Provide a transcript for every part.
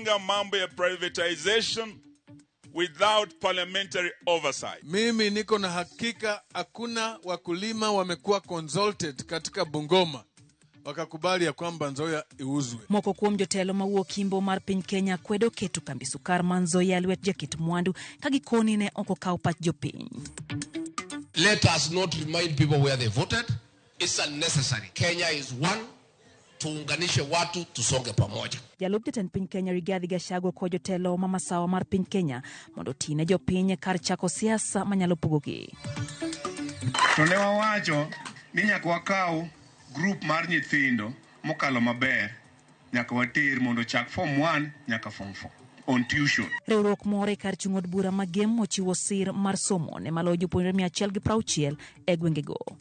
Mambo ya privatization without parliamentary oversight. Mimi niko na hakika hakuna wakulima wamekuwa consulted katika Bungoma wakakubali ya kwamba Nzoia iuzwe. Moko kuom jotelo mawuok Imbo mar piny Kenya kwedo keto kambi sukar ma Nzoia e lwet jaket mwandu ka gikoni ne ok okaw pach jopiny. Let us not remind people where they voted. It's unnecessary. Kenya is one. Tuunganishe watu tusonge pamoja. Jalup jatend piny Kenya Rigathi Gachagua kod jotelo ma masawa mar piny Kenya mondo oti ne jopiny kar chako siasa manyalo pogogi. To ne wawacho ni nyaka wakaw group mar nyithindo mokalo maber nyaka water mondo chak form 1 nyaka form 4 on tuition. Riwruok moro e kar chung' od bura ma Gem ochiwo sir mar somo ne maloyo jopuonjre 160 e gwengego.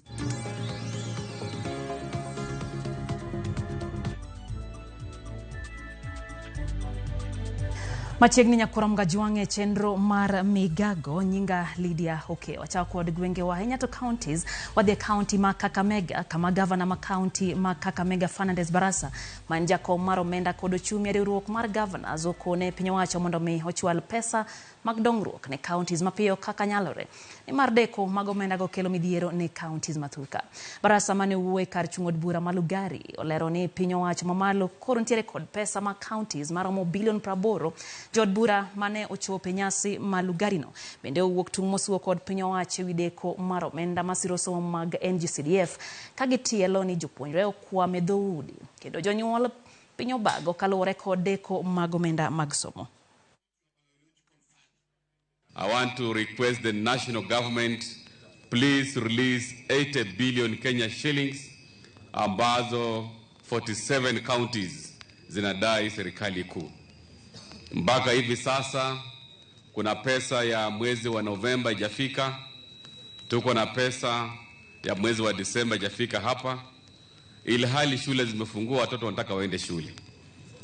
Machiegni nyakora Mgajwang' e chenro mar Migago, nyinga Lydia Okeyo. Wachako kod gwengewa ahinya to counties, wadhi e county ma Kakamega kama gavana ma county ma Kakamega Fernandes Barasa ma en jakom mar omenda kod ochumi e riwruok mar governors okone piny owacho mondo mi ochwal pesa mag dongruok ne counties mapiyo kaka nyalore nimar deko mag omendago kelo midhiero ne counties mathoth. Barasa mane owuoyo e kar chung' od bura ma Lugari olero ni piny owacho mamalo koro nitiere kod pesa ma counties maromo bilion 80. Jood bura mane ochopo e nyasi ma Lugarino bende owuok tung' mosuo kod piny owacho ewi deko mar omenda masiro somo mag NGCDF ka gitielo ni jopuonjre okwam e dhoudi kendo jonyuol piny obago kaluwore kod deko mag omenda mag somo. I want to request the national government please release 80 billion Kenya shillings ambazo 47 counties zinadai serikali kuu. Mpaka hivi sasa kuna pesa ya mwezi wa Novemba haijafika, tuko na pesa ya mwezi wa Disemba haijafika hapa, ili hali shule zimefungua, watoto wanataka waende shule.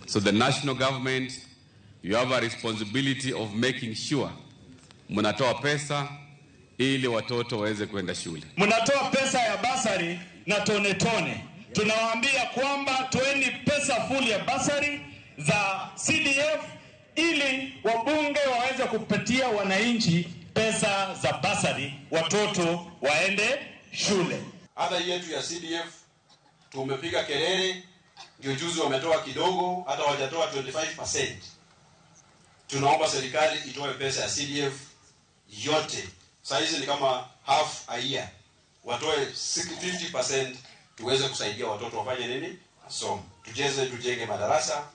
So the national government, you have a responsibility of making sure mnatoa pesa ili watoto waweze kwenda shule. Mnatoa pesa ya basari na tone tone. Tunawaambia kwamba toeni pesa full ya basari za CDF ili wabunge waweze kupatia wananchi pesa za basari, watoto waende shule. Ada yetu ya CDF tumepiga kelele, ndio juzi wametoa kidogo, hata hawajatoa 25%. Tunaomba serikali itoe pesa ya CDF yote. Saizi ni kama half a year. Watoe 50% tuweze kusaidia watoto wafanye nini? Masomo. Tujeze, tujenge madarasa.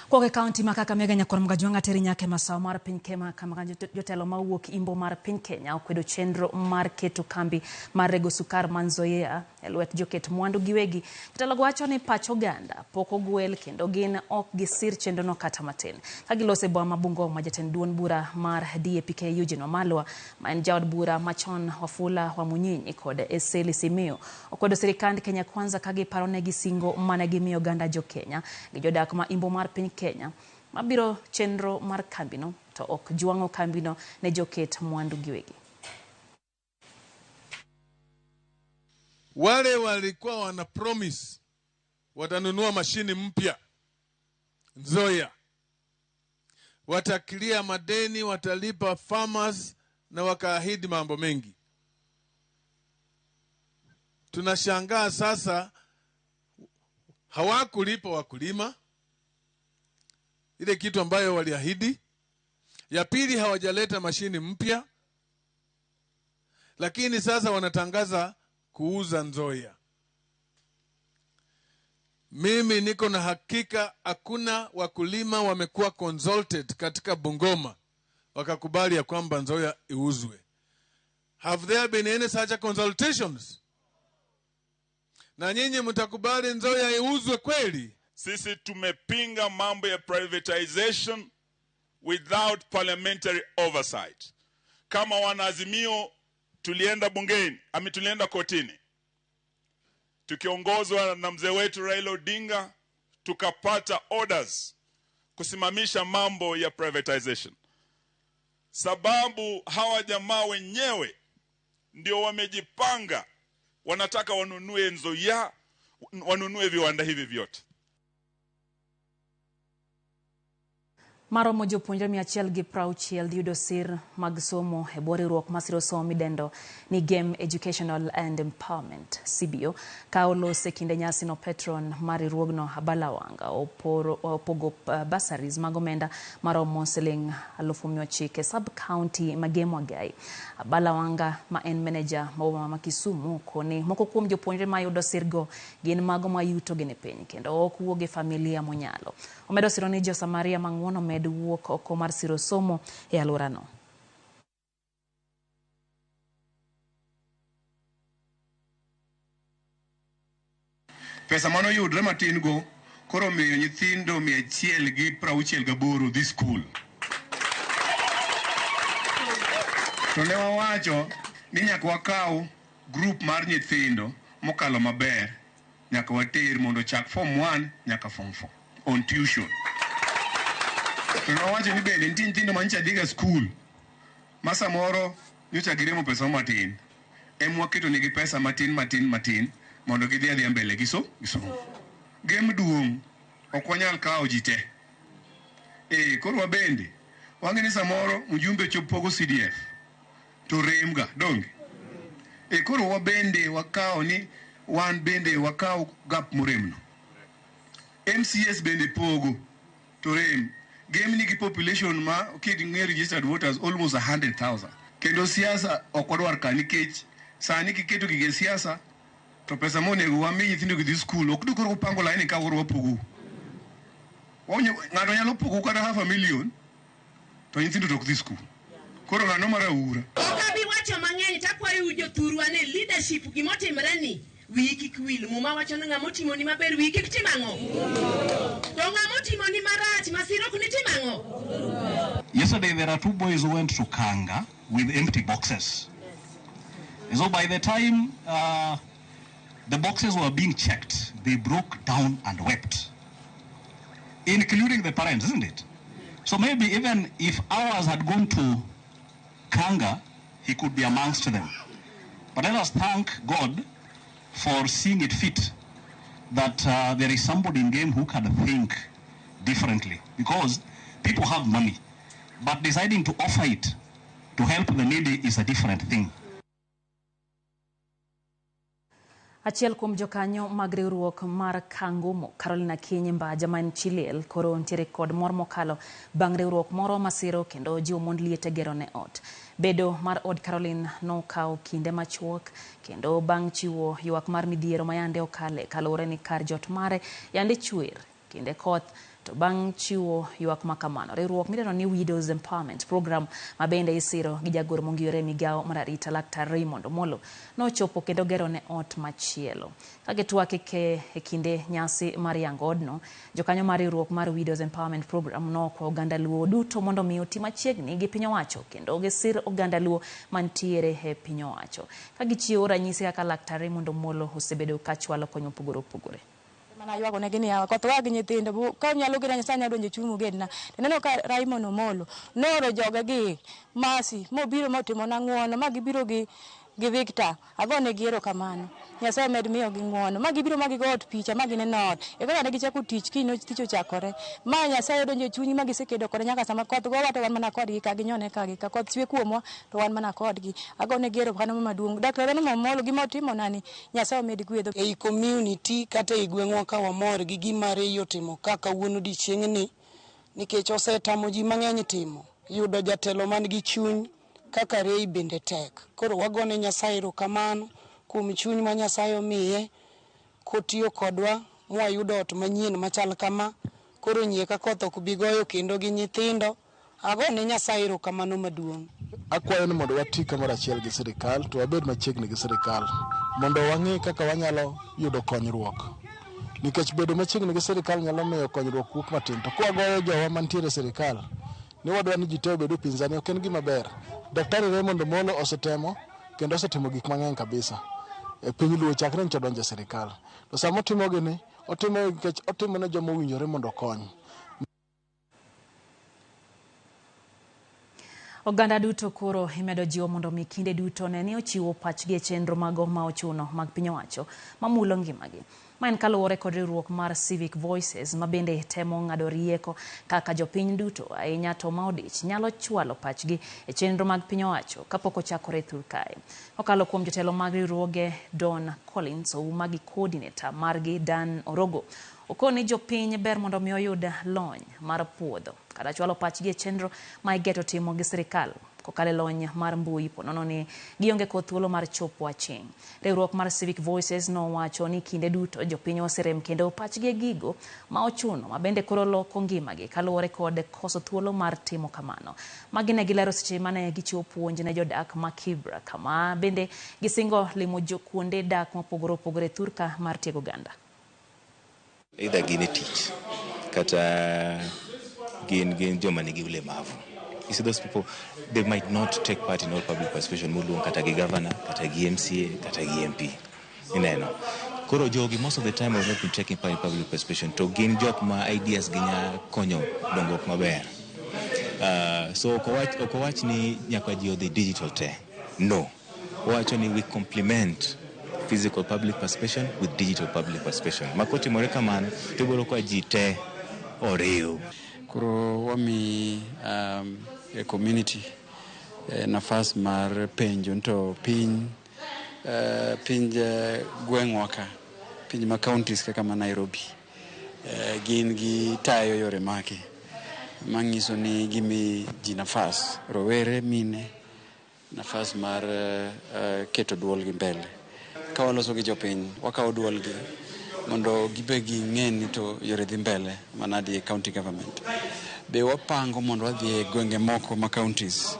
Koke kaunti ma Kakamega nyakwar Mgajwang' teri nyaka e masawa mar piny Kenya kama jotelo mawuok Imbo mar piny Kenya okwedo chenro mar keto kambi mar rego sukar ma Nzoia e lwet joket mwandu giwegi. Jotelo go wacho ni pach oganda pok ogwel kendo gin ok gisir chenrono kata matin. Ka giloso e boma ma Bungoma, jatend duond bura mar DAP-K Eugene Wamalwa ma en jaod bura machon Wafula Wamunyinyi kod Eseli Simiyu okwedo sirikand Kenya Kwanza ka giparonegi singo mane gimiyo oganda jo Kenya gi jodak ma Imbo mar piny Kenya mabiro chenro mar kambino to ok jwang'o kambino ne joket mwandu giwegi. Wale walikuwa wana promise watanunua mashini mpya Nzoia, watakilia madeni, watalipa farmers na wakaahidi mambo mengi. Tunashangaa sasa hawakulipa wakulima ile kitu ambayo waliahidi. Ya pili, hawajaleta mashini mpya, lakini sasa wanatangaza kuuza Nzoia. Mimi niko na hakika hakuna wakulima wamekuwa consulted katika Bungoma wakakubali ya kwamba Nzoia iuzwe. Have there been any such consultations? Na nyinyi mtakubali Nzoia iuzwe kweli? Sisi tumepinga mambo ya privatization without parliamentary oversight. Kama wanaazimio tulienda bungeni, ami tulienda kotini. Tukiongozwa na mzee wetu Raila Odinga, tukapata orders kusimamisha mambo ya privatization. Sababu hawa jamaa wenyewe ndio wamejipanga, wanataka wanunue Nzoia, wanunue viwanda hivi vyote. Maromo jopuonjre 160 dhi yudo sir mag somo e bwo riwruok masiro somo midendo ni Game Educational and Empowerment CBO. Ka olos e kinde nyasi no, patron mar riwruogno Abala Wanga opogo bursaries mag omenda maromo siling 900,000 sub county ma Gem Wagai. Abala Wanga ma en meneja ma boma ma Kisumu koni moko kuom jopuonjre mayudo sirgo gin mago ma yuto gi ni piny kendo ok wuog e familia monyalo. Omedo siro ni jo Samaria mang'uon omed wuok oko mar siro somo e alworano. Pesa manoyudre matin go koro miyo nyithindo 168 dhi skul. To ne wawacho ni nyaka wakaw group mar nyithindo mokalo maber nyaka water mondo ochak form 1 nyaka form 4 on tuition. To ne wawacho ni bende nitie nyithindo manyocha dhiga skul ma samoro nyocha giremo pesa matin, ema waketo negi pesa matin matin matin mondo gidhi adhiya mbele gi somo. Gem duong' ok wanyal kawo ji te. Koro wabende wang'e ni samoro mjumbe chop pogo CDF to rem ga donge. Koro wabende wakawo ni wan bende wakawo gap moremno. MCS bende pogo to rem. Gem nigi population ma king'e registered voters almost 100,000. Kendo siasa ok wadwar ka nikech sani kiketo gige siasa to pesa monego wami nyithindo gidhi skul ok dukoro kupango laini ka koro wapogo. Ng'ato nyalo pogo kata 500,000 to nyithindo to ok dhi skul. Koro ng'ano mar aura. Ok abi wacho mang'eny takwayo jothurwa ni leadership gimotimre ni wiyi kik wil. Muma wacho ni ng'ama otimoni maber wiyi kik tim ang'o? To ng'ama otimoni marach masira ok nitim ang'o? Yesterday there are two boys who went to Kanga with empty boxes. So by the time the boxes were being checked, they broke down and wept, including the parents, isn't it? So maybe even if ours had gone to Kanga, he could be amongst them. But let us thank God for seeing it fit that there is somebody in game who can think differently, because people have money, but deciding to offer it to help the needy is a different thing. Achiel kuom jokanyo mag riwruok mar Kangumu, Carolina Akinyi Mbaja ma en chi liel, koro nitiere kod mor mokalo bang' riwruok moro masiro kendo jiwo mond liete gero ne ot. Bedo mar od Caroline nokawo kinde machuok kendo bang' chiwo ywak mar midhiero ma yande okale kaluwore ni kar jot mare yande chwer kinde koth. To bang' chiwo ywak ma kamano, riwruok midendo ni Widows Empowerment Program ma bende isiro gi jagoro mongiyore e migawo mar arita Laktar Raymond Omolo nochopo kendo gero ne ot machielo. Ka gitwak e kinde nyasi mar yango odno, jokanyo mar riwruok mar Widows Empowerment Program nokwa oganda Luo duto mondo mi oti machiegni gi piny owacho kendo gisir oganda Luo mantiere e piny owacho. Ka gichiwo ranyisi kaka Laktar Raymond Omolo osebedo ka chwalo kony mopogore opogore. Mana ywago negi niya, koth wa gi nyithindo, ka nyalo gena Nyasaye nyalo donjo e chuny ugedna. To ineno ka Raymond Omolo nooro joge gi Mercy mobiro motimona ng'uono ma gibiro gi Victor, agonegi erokamano. Nyasaye med miyogi ng'uono. Ma gibiro ma gigo ot picha ma gineno ot. E kaka ne gichako tich kiny tich ochakore. Ma Nyasaye odonjo e chuny ma gisekedo kode nyaka sama koth gowa to wan mana kodgi ka ginyone ka gi ka koth chwe kuomwa to wan mana kodgi. Agonegi erokamano maduong'. Dr. Raymond Omolo gima otimona ni Nyasaye omed gwedho. Ei community kata ei gweng'wa ka wamor gi gima Ray otimo ka kawuono odiechieng'ni, nikech osetamo ji mang'eny timo. Yudo jatelo man gi chuny kaka Ray bende tek. Koro wagone Nyasaye erokamano kuom chuny ma Nyasaye omiye kotiyo kodwa mwayudo ot manyien machal kama. Koro nyie ka koth ok bi goyo kendo gi nyithindo. Agone Nyasaye erokamano maduong'. Akwayo ni mondo wati kamoro achiel gi sirikal to wabed machiegni gi sirikal mondo wang'e kaka wanyalo yudo konyruok. Nikech bedo machiegni gi sirikal nyalo miyo konyruok wuok matin. To kwagoyo jowa mantiere e sirikal ni wadwa ni ji te obed upinzani ok en gima ber. Daktari Raymond Omolo osetemo kendo osetimo gik mang'eny kabisa e piny Luo chakre nyocha odonjo e sirikal. To sama otimo gini, otimo nikech otimo ne joma owinjore mondo okony. Oganda duto koro imedo jiwo mondo mi kinde duto ne ni ochiwo pachgi e chenro mago ma ochuno mag piny owacho mamulo ngimagi. Ma en kaluwore kod riwruok mar Civic Voices ma bende temo ng'ado rieko kaka jopiny duto ahinya to ma odich nyalo chwalo pachgi e chenro mag piny owacho kapok ochakore thur kae. Kokalo kuom jotelo mag riwruoge Don Collins Ouma gi coordinator margi Dan Orogo okoni jopiny ber mondo mi oyud lony mar puodho kata chwalo pachgi e chenro ma igeto timo gi sirikal kokalo e lony mar mbui ponono ni gionge kod thuolo mar chopo aching'. Riwruok mar Civic Voices nowacho ni kinde duto jopiny oserem kendo pachgi e gigo ma ochuno ma bende koro loko ngimagi kaluwore kod koso thuolo mar timo kamano. Magi ne gilero seche mane gichiwo puonj ne jodak ma Kibra kama bende gisingo limo kuonde dak mopogore opogore e thurka mar tiego oganda. Either gin e tich kata gin joma nigi ulemavu. You see those people, they might not take part in all public participation moluong kata gi governor, kata gi MCA, kata gi MP. Ineno. Koro jogi most of the time have not been taking part in public participation to gin jok ma ideas gi nya konyo dongruok maber. So ok owach ni nyaka ji odhi digital te. No. Owacho ni we complement physical public participation with digital public participation. Ma kotimore kamano, to ibiro ka ji te oriw. Koro wami e community nafas mar penjo to piny pinj gweng'wa ka, piny ma counties kaka ma Nairobi gin gi tayo yore make manyiso ni gimi ji nafas, rowere, mine nafas mar keto duolgi mbele. Ka waloso gi jopiny, wakawo duolgi mondo gibe ging'e ni to yore dhi mbele manadi e county government. Be wapango mondo wadhi e gwenge moko ma counties.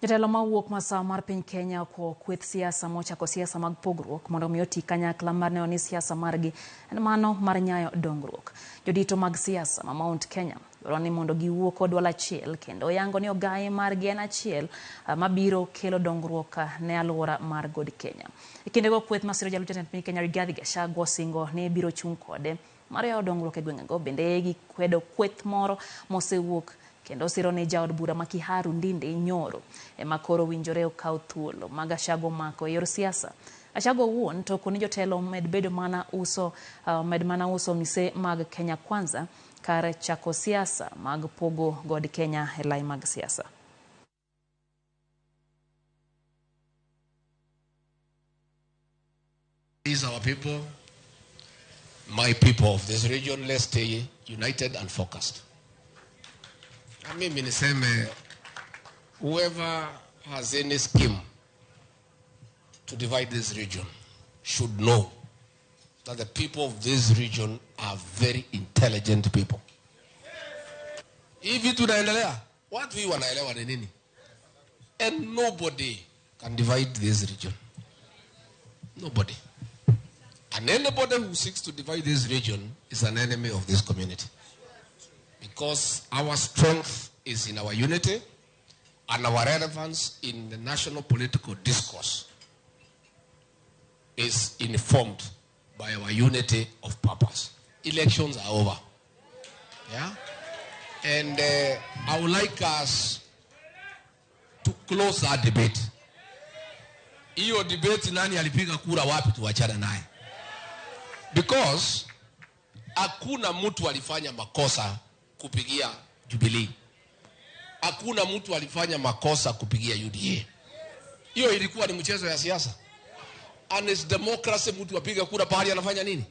Jotelo mawuok masawa mar piny Kenya okwo kweth siasa mochako siasa mag pogruok mondo mi oti kanyakla mar neno ni siasa margi en mano mar nyayo dongruok. Jodito mag siasa ma Mount Kenya dwaro ni mondo giwuo kod dwol achiel kendo yango ni ogaye margi en achiel mabiro kelo dongruok ne alwora mar God Kenya. E kindego kweth masiro jalup jatend piny Kenya Rigathi Gachagua osingo ni biro chung' kode mar yawo dongruok e gwengego. Bende gikwedo kweth moro mosewuok kendo siro ni jaod bura ma Kiharu Ndindi Nyoro ema koro winjore okaw thuolo ma Gachagua omako e yor siasa. Gachagua owuon to okoni jotelo med bedo mana uso med mana uso mise mag Kenya Kwanza kar chako siasa mag pogo God Kenya e lai mag siasa. These are our people, my people of this region. Let's stay united and focused. Na mimi niseme, whoever has any scheme to divide this region should know that the people of this region are very intelligent people. Hivi tunaendelea, watu hii wanaelewa ni nini? And nobody can divide this region. Nobody. And anybody who seeks to divide this region is an enemy of this community. Because our strength is in our unity and our relevance in the national political discourse is informed by our unity of purpose. Elections are over. Yeah? And I would like us to close our debate. Hiyo debate nani alipiga kura wapi tuachane naye. Because hakuna mtu alifanya makosa kupigia Jubilee. Hakuna mtu alifanya makosa kupigia UDA. Hiyo ilikuwa ni mchezo ya siasa. And it's democracy, mtu apiga kura pahali anafanya nini?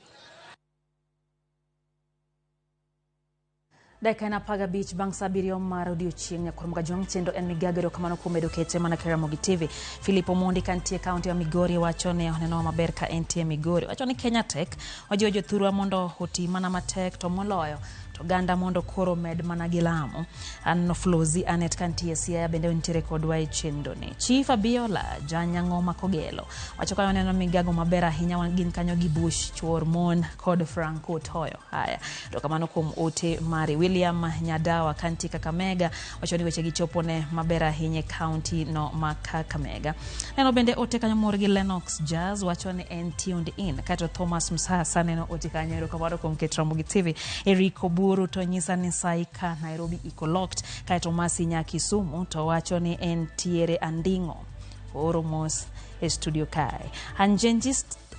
Dakika en 15 bang' sa 7 mar odiochieng' nyakwar Mgajwang' chenro en migago erokamano kuom medo kete mana Ramogi TV. Philip Omondi kantie kaunti ya Migori wacho ni oneno maber ka entie Migori. Wacho ni Kenya Tech wajiwo jothurwa mondo oti mana matek to moloyo to oganda mondo koro med mana gi lamo. An Flozi Anet kantie Siaya bende nitiere kodwa e chenro ni. Chief Abiola Janyang'oma Kogelo wacho ka oneno migago maber ahinya wan gin kanyo gi Bush Chuor Mon kod Franco Toyo. Haya, to kamano kuom ote mari. William Nyadawa kantie Kakamega wacho ni weche gi chopo ne maber ahinya e kaunti no ma Kakamega. Neno bende ote kanyo mor gi Lennox Jazz wacho ni en tuned in. Kaeto Thomas Msasa neno ote kanyo erokamano kuom keto Ramogi TV. Eric Oburu to nyisa ni Saika Nairobi iko locked. Kaeto Masi nya Kisumu to wacho ni en tiere Anding'o. Oro mos e studio kae.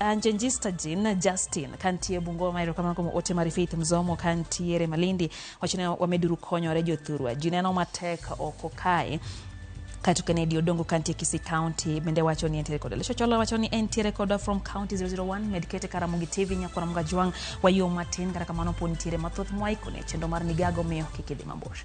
Anjengista Jean Justin kantie Bungoma, erokamano kuom ote mar Faith Mzomo kantiere Malindi, wacho ni wameduru konyore jothurwa. Ji neno matek oko kae. Kaeto Kennedy Odongo kantie Kisii County bende wacho ni entiere kodwa. Elisha Chola wacho ni entiere kodwa from County 001 Medkete Karamogi TV Nyakwara Mgajwang' wayo matin kata kamano pod nitiere mathoth mwaikone chenro mar migago miyo kik idhi mabor.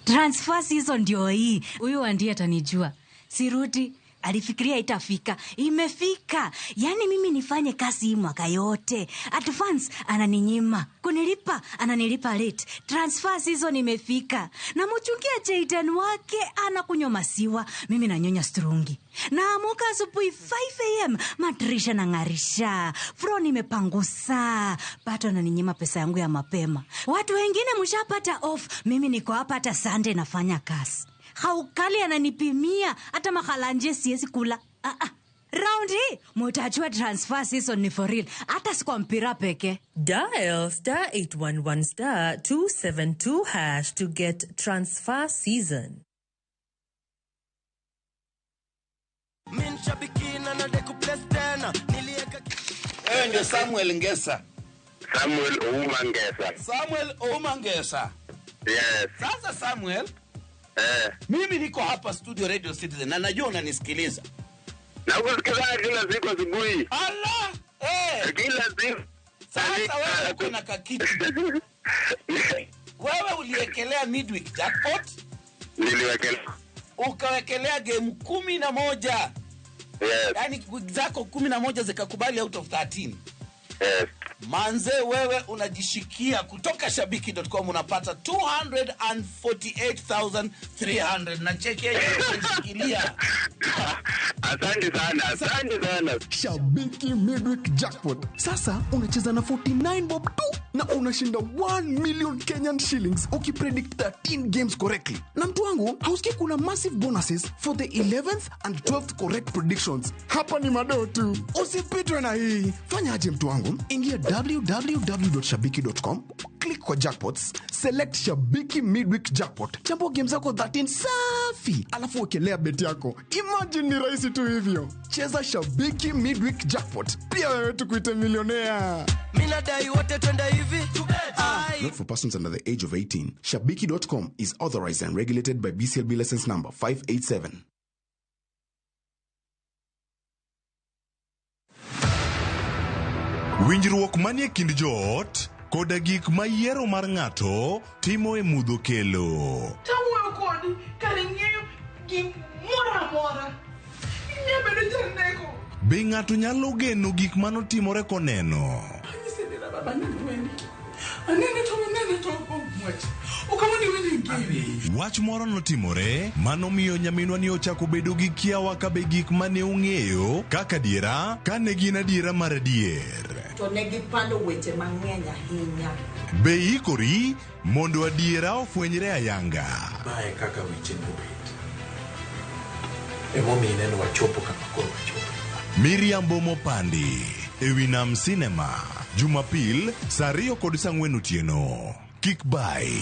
Transfer season ndio hii. Huyu ndiye atanijua. Sirudi, alifikiria itafika. Imefika. Yaani mimi nifanye kazi hii mwaka yote. Advance ananinyima. Kunilipa ananilipa late. Transfer season imefika. Namuchungia Jayden wake anakunywa masiwa, mimi nanyonya strungi. Naamuka asubuhi 5 am, madirisha nang'arisha, floor nimepangusa, bado ananinyima pesa yangu ya mapema. Watu wengine mshapata off, mimi niko hapa hata Sunday nafanya kazi. Haukali ananipimia hata mahalanje siwezi kula. Ah, ah. Round hii mutajua transfer season ni for real, hata si kwa mpira pekee. Dial star 811 star 272 hash to get transfer season. Wewe ndio Samuel Ngesa. Samuel Ouma Ngesa. Samuel Ouma Ngesa. Yes. Sasa Samuel, mimi niko hapa studio Radio Citizen na najua unanisikiliza. Nakusikiliza kila siku asubuhi. Allah! Kila siku. Sasa wewe uko na kakitu. Wewe uliekelea midweek jackpot? Niliwekelea. Ukawekelea game 11. Yes. Yaani zako 11 zikakubali out of 13. Yes. Manze wewe unajishikia kutoka shabiki.com unapata 248,300 na cheki hiyo unajishikilia. Asante sana, asante sana. Shabiki Midweek Jackpot. Sasa unacheza na 49 bob tu na unashinda 1 million Kenyan shillings ukipredict 13 games correctly. Na mtu wangu, hausikii kuna massive bonuses for the 11th and 12th correct predictions. Hapa ni madoo tu. Usipitwe na hii. Fanya aje mtu wangu? Ingia www.shabiki.com, click kwa jackpots, select Shabiki Midweek Jackpot. Chambua game zako 13 safi, alafu wekelea bet yako. Imagine ni rahisi tu hivyo. Cheza Shabiki Midweek Jackpot. Pia wewe tukuite millionaire. Mimi nadai wote twende hivi. Not for persons under the age of 18. Shabiki.com is authorized and regulated by BCLB license number 587. Winjruok manie kind joot koda gik ma yiero mar ng'ato timo e mudho kelo. Tawuoyo kodi kar ing'eyo gimoro amora. Inya bedo janeko. Be ng'ato nyalo geno gik manotimore koneno? Anyise dera baba ni weni. Anene to anene to ng'wech. Ok awuond winjo gini. Wach moro notimore manomiyo nyaminwa ni ochako bedo gi kiawa ka be gik mane ong'eyo kaka adiera ka ne gin adiera mar adier. To ne gipando weche mang'eny ahinya. Be ikori mondo adiera ofwenyre ayanga? Mae kaka weche nobet. Emomiyo ineno wachopo kama koro wachopo. Miriambo mopandi ewi Nam Cinema Jumapil saa 2 kod saa 4 otieno. Kik bai.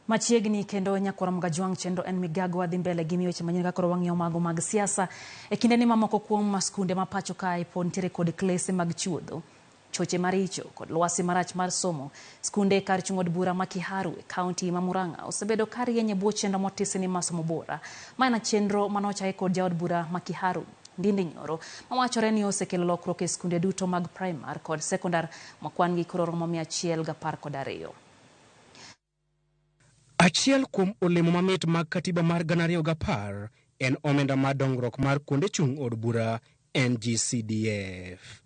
Machiegni kendo nyakwara Mgajwang' chenro en migago wadhi mbele gi miyo weche manyien kaka koro wang'iyo mago mag siasa. E kinde ni mamoko kuom skunde ma pacho kae pod nitiere kod klese mag chuodho, choche maricho kod lwasi marach mar somo. Skunde kar chung' od bura ma Kiharu e kaunti ma Murang'a osebedo ka rieny e bwo chenro motisi ni masomo bora. Ma en chenro manochaki kod jaod bura ma Kiharu Ndindi Nyoro, mawachore ni osekelo lokruok e skunde duto mag primar kod sekondar ma kwan gi koro romo 112. Achiel kuom olemo mamit mag katiba mar 2010 en omenda mar dongruok mar kuonde chung' od bura NGCDF.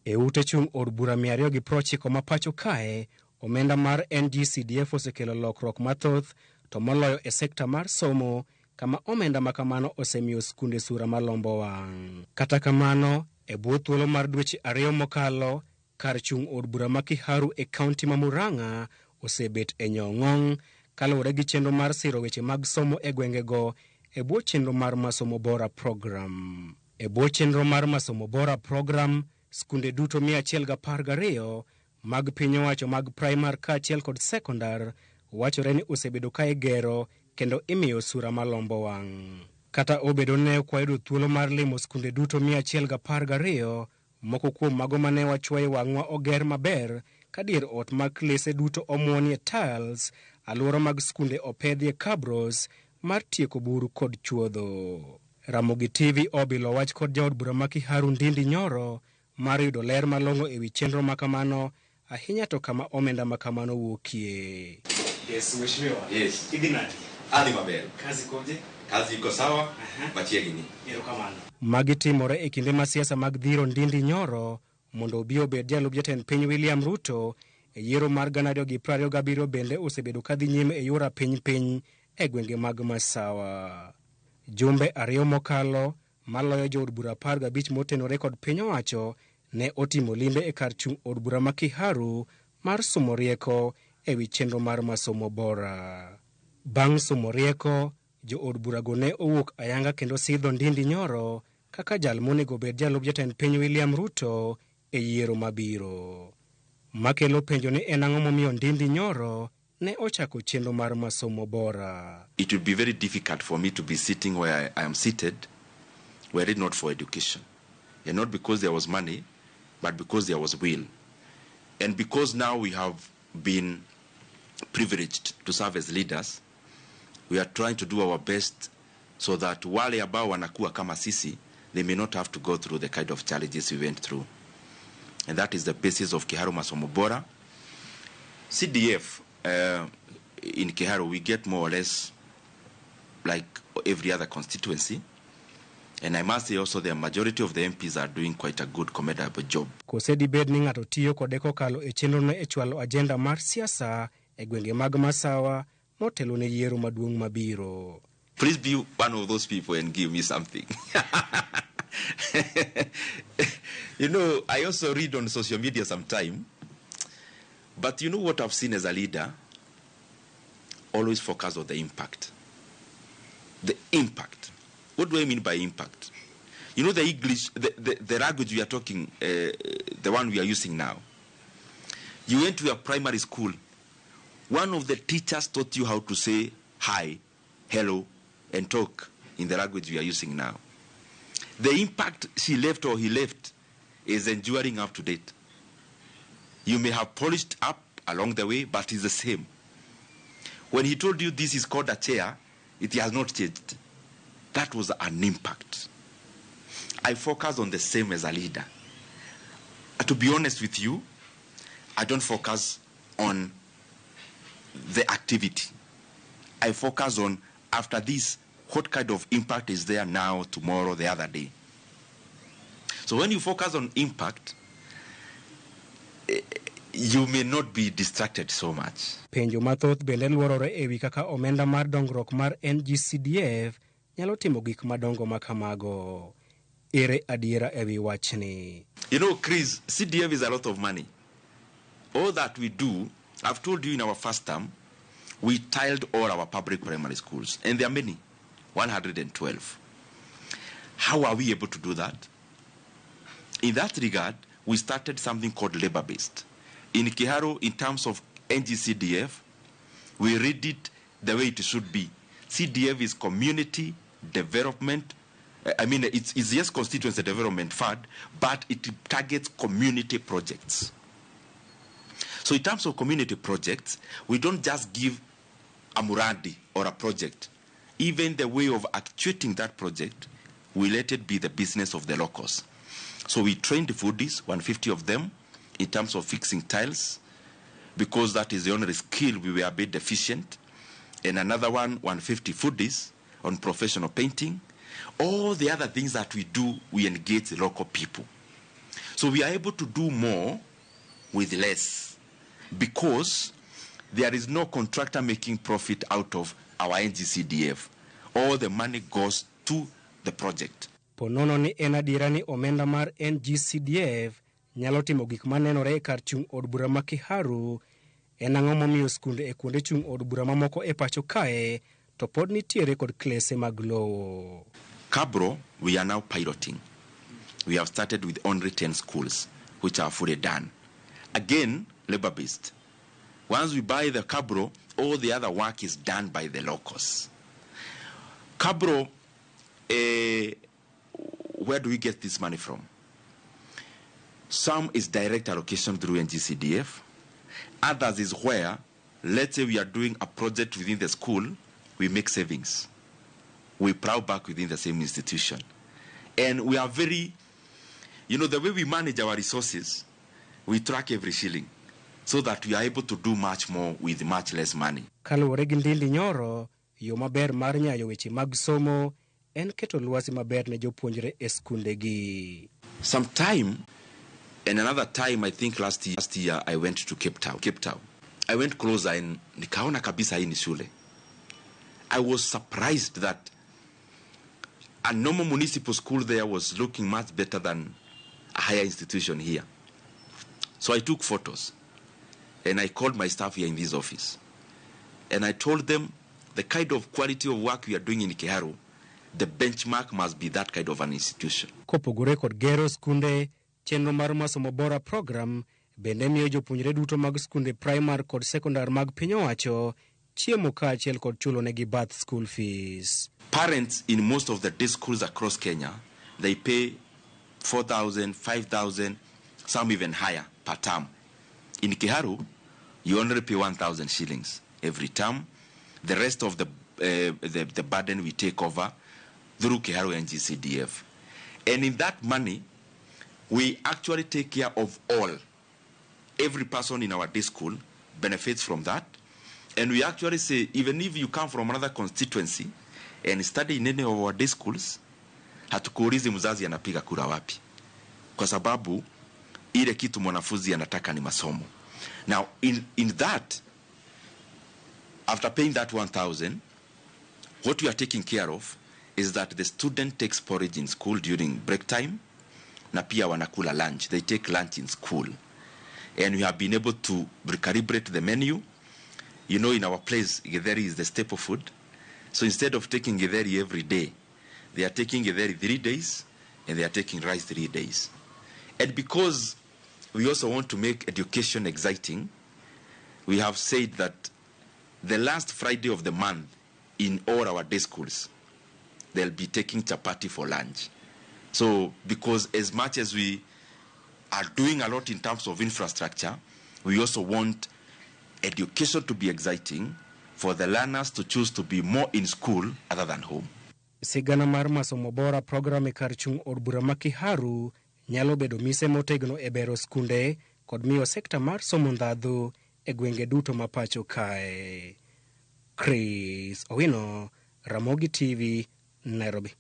E ute chung' od bura 290 ma pacho kae, omenda mar NGCDF osekelo lokruok mathoth, to moloyo e sekta mar somo, kama omenda ma kamano osemiyo skunde sura malombo wang'. Kata kamano, e bwo thuolo mar dweche 2 mokalo, kar chung' od bura ma Kiharu e kaunti ma Murang'a osebet e nyong'ong' kaluwore gi chenro mar siro weche mag somo e gwengego e bwo chenro mar Masomo Bora Program. E bwo chenro mar Masomo Bora Program, skunde duto 112 mag piny owacho mag primar kaachiel kod sekondar wachore ni osebedo ka igero kendo imiyo sura malombo wang'. Kata obedo ne ok wayudo thuolo mar limo skunde duto 112, moko kuom mago mane wachwoye wang'wa oger maber ka dier ot mag klese duto omuonie tiles, alwora mag skunde opedhie cabros mar tieko buru kod chuodho. Ramogi TV obilo wach kod jaod bura ma Kiharu Ndindi Nyoro mar yudo ler malong'o ewi chenro makamano, ahinya to kama omenda makamano wuokie. Yes, mheshimiwa. Yes. Idhi nade? Adhi maber. Kazi koje? Kazi iko sawa, machiegni. Erokamano. Magi timore e kinde ma siasa mag dhiro Ndindi Nyoro mondo obi obed jalup jatend piny William Ruto e yiero mar 2027 bende osebedo kadhi nyime e yor apiny piny e gwenge mag Masawa. Jumbe ariyo mokalo maloyo jood bura 15 motenore kod piny owacho ne otimo limbe e kar chung' od bura ma Kiharu mar somo rieko ewi chenro mar masomo bora. Bang' somo rieko, jood burago ne owuok ayanga kendo sidho Ndindi Nyoro kaka jal monego bed jalup jatend piny William Ruto e yiero mabiro. Makelo penjo ni en ang'o momiyo Ndindi Nyoro ne ochako chenro mar masomo bora. It would be very difficult for me to be sitting where I am seated were it not for education. And not because there was money, but because there was will. And because now we have been privileged to serve as leaders, we are trying to do our best so that wale ambao wanakuwa kama sisi, they may not have to go through the kind of challenges we went through. And that is the basis of Kiharu Masomo Bora. CDF in Kiharu, we get more or less like every other constituency. And I must say also the majority of the MPs are doing quite a good, commendable job. Kose dibed ni ng'ato tiyo kode kokalo e chenrono e chwalo ajenda mar siasa e gwenge mag Masawa motelo ne yiero maduong' mabiro. Please be one of those people and give me something. You know, I also read on social media sometime. But you know what I've seen as a leader? Always focus on the impact. The impact. What do I mean by impact? You know the English, the language we are talking, the one we are using now. You went to a primary school. One of the teachers taught you how to say hi, hello, and talk in the language we are using now. The impact she left or he left is enduring up to date. You may have polished up along the way, but it's the same. When he told you this is called a chair, it has not changed. That was an impact. I focus on the same as a leader. To be honest with you, I don't focus on the activity. I focus on, after this, what kind of impact is there now, tomorrow, the other day. So when you focus on impact, you may not be distracted so much. Penjo mathoth bende luorore ewi kaka omenda mar dongruok mar NGCDF nyalo timo gik madongo makamago. Ere adiera ewi wachni? You know, Chris, CDF is a lot of money. All that we do, I've told you in our first term, we tiled all our public primary schools, and there are many, 112. How are we able to do that? In that regard, we started something called labor-based. In Kiharu, in terms of NGCDF, we read it the way it should be. CDF is Community Development. I mean, it's yes, Constituency Development Fund, but it targets community projects. So in terms of community projects, we don't just give a muradi or a project. Even the way of actuating that project, we let it be the business of the locals. So we trained the foodies, 150 of them, in terms of fixing tiles, because that is the only skill we were a bit deficient. And another one, 150 foodies on professional painting. All the other things that we do, we engage the local people. So we are able to do more with less, because there is no contractor making profit out of our NGCDF. All the money goes to the project. Ponono ni en adiera ni omenda mar NGCDF nyalo timo gik manenore e kar chung' od bura ma Kiharu. En ang'o momiyo skunde e kuonde chung' od bura mamoko e pacho kae to pod nitiere kod klese mag lowo? Cabro, we are now piloting. We have started with only 10 schools, which are fully done. Again, labor-based. Once we buy the cabro, all the other work is done by the locals. Cabro, where do we get this money from? Some is direct allocation through NGCDF. Others is where, let's say we are doing a project within the school, we make savings. We plow back within the same institution. And we are very, the way we manage our resources, we track every shilling so that we are able to do much more with much less money. Kaluwore gi Ndindi Nyoro, yo maber mar nyayo weche mag somo en keto lwasi maber ne jopuonjre e skundegi. Sometime, and another time, I think last year I went to Cape Town. Cape Town. I went closer and nikaona kabisa hii ni shule. I was surprised that a normal municipal school there was looking much better than a higher institution here. So I took photos and I called my staff here in this office. And I told them the kind of quality of work we are doing in Kiharu, the benchmark must be that kind of an institution. Kopogore kod gero skunde, chenro mar Masomo Bora program bende miyo jopuonjre duto mag skunde primar kod sekondar mag piny owacho chiemo kaachiel kod chulo negi bath school fees. Parents in most of the day schools across Kenya, they pay 4,000, 5,000, some even higher per term. In Kiharu, you only pay 1,000 shillings every term. The rest of the burden we take over through Kiharu NGCDF. And in that money, we actually take care of all. Every person in our day school benefits from that. And we actually say, even if you come from another constituency and study in any of our day schools, hatukuulizi mzazi anapiga kura wapi. Kwa sababu, ile kitu mwanafunzi anataka ni masomo. Now, in that, after paying that 1,000, what we are taking care of is that the student takes porridge in school during break time, na pia wanakula lunch. They take lunch in school. And we have been able to recalibrate the menu. You know, in our place, githeri is the staple food. So instead of taking githeri every day, they are taking githeri 3 days, and they are taking rice 3 days. And because we also want to make education exciting, we have said that the last Friday of the month in all our day schools, they'll be taking chapati for lunch. So, because as much as we are doing a lot in terms of infrastructure, we also want education to be exciting for the learners to choose to be more in school other than home. Sigana mar Masomo Bora program e kar chung' od bura ma Kiharu nyalo bedo mise motegno e bero skunde kod miyo sekta mar somo ndhadhu e gwenge duto ma pacho kae. Chris Owino, Ramogi TV, Nairobi.